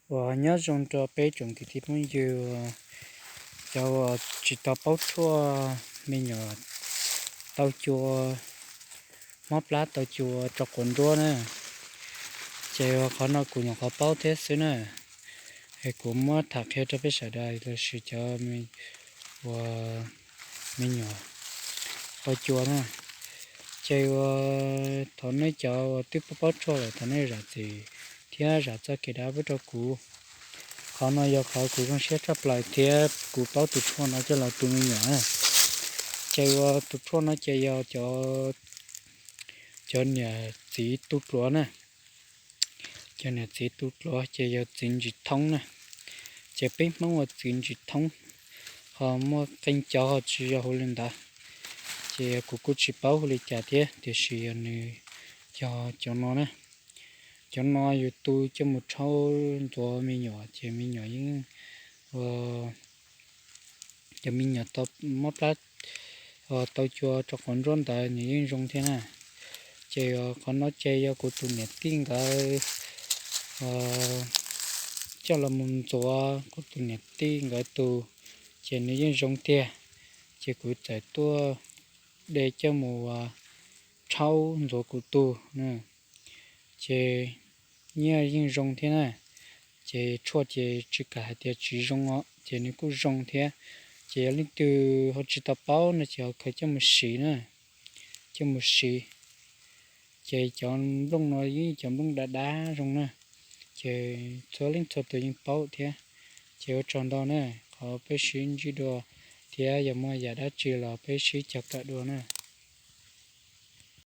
Uas nyob zoo rau peb tsoom kwv tij phooj ywg, cov uas tsis tau paub tshuaj me nyuam tau cua, mob plab tau cua rau quav nruab na. Ces qhov no kuv nyuam qhuav paub thiab xwb na, es kuv muab tham qhia rau peb sawv daws los sis cov uas me nyuam tau cua na. Ces uas thov nej cov uas twb paub paub tshuaj lawm thov nej zam txim thiab zam txoj kev dab pub rau kuv. Qhov no yog qhov kuv zoo siab tshaj plaws thiab kuv paub tus tshuaj no coj los tu me nyuam na. Ces uas tus tshuaj no ces yog cov, cov niam txiv tu dluav na. Cov niam txiv tu dluav ces yog txiv ntsis thoob na. Ces peb Hmoob ua txiv ntsis thoob, ho muaj qee cov ho tsis yog hu li ntawd. Ces kuv kuj tsis paub hu li cas thiab tiam sis yog nws yog cov no na. Cov no yus tu coj mus rhaub ntxuav me nyuam ces me nyuam yeej, cov me nyuam tau mob plab, tau cua rau quav nruab ntawd nws yeej zoo thiab na. Ces qhov no ces yog kuv tus niam tij nkawd coj los mus ntxuav kuv tus niam tij nkawd tus, ces nws yeej zoo tiag. Ces kuv txawm tuaj de coj mus rhaub ntxuav kuv tus na. Ces nyiaj yeej zoo thiab na. Ces tshuaj ces tsis kam hais tias tsis zoo os, ces nws kuj zoo thiab. Ces yog leej twg ho tsis tau paub no ces ho khaws coj mus siv na, coj mus siv. Ces cov nplooj no yeej cov nplooj dav dav zoo na, ces txhua leej txhua tus yeej paub thiab. Ces ua tsaug ntau na, qhov peb sib ntsib dua thiab yog muaj yam dab tsi los peb sib cog kawm dua na.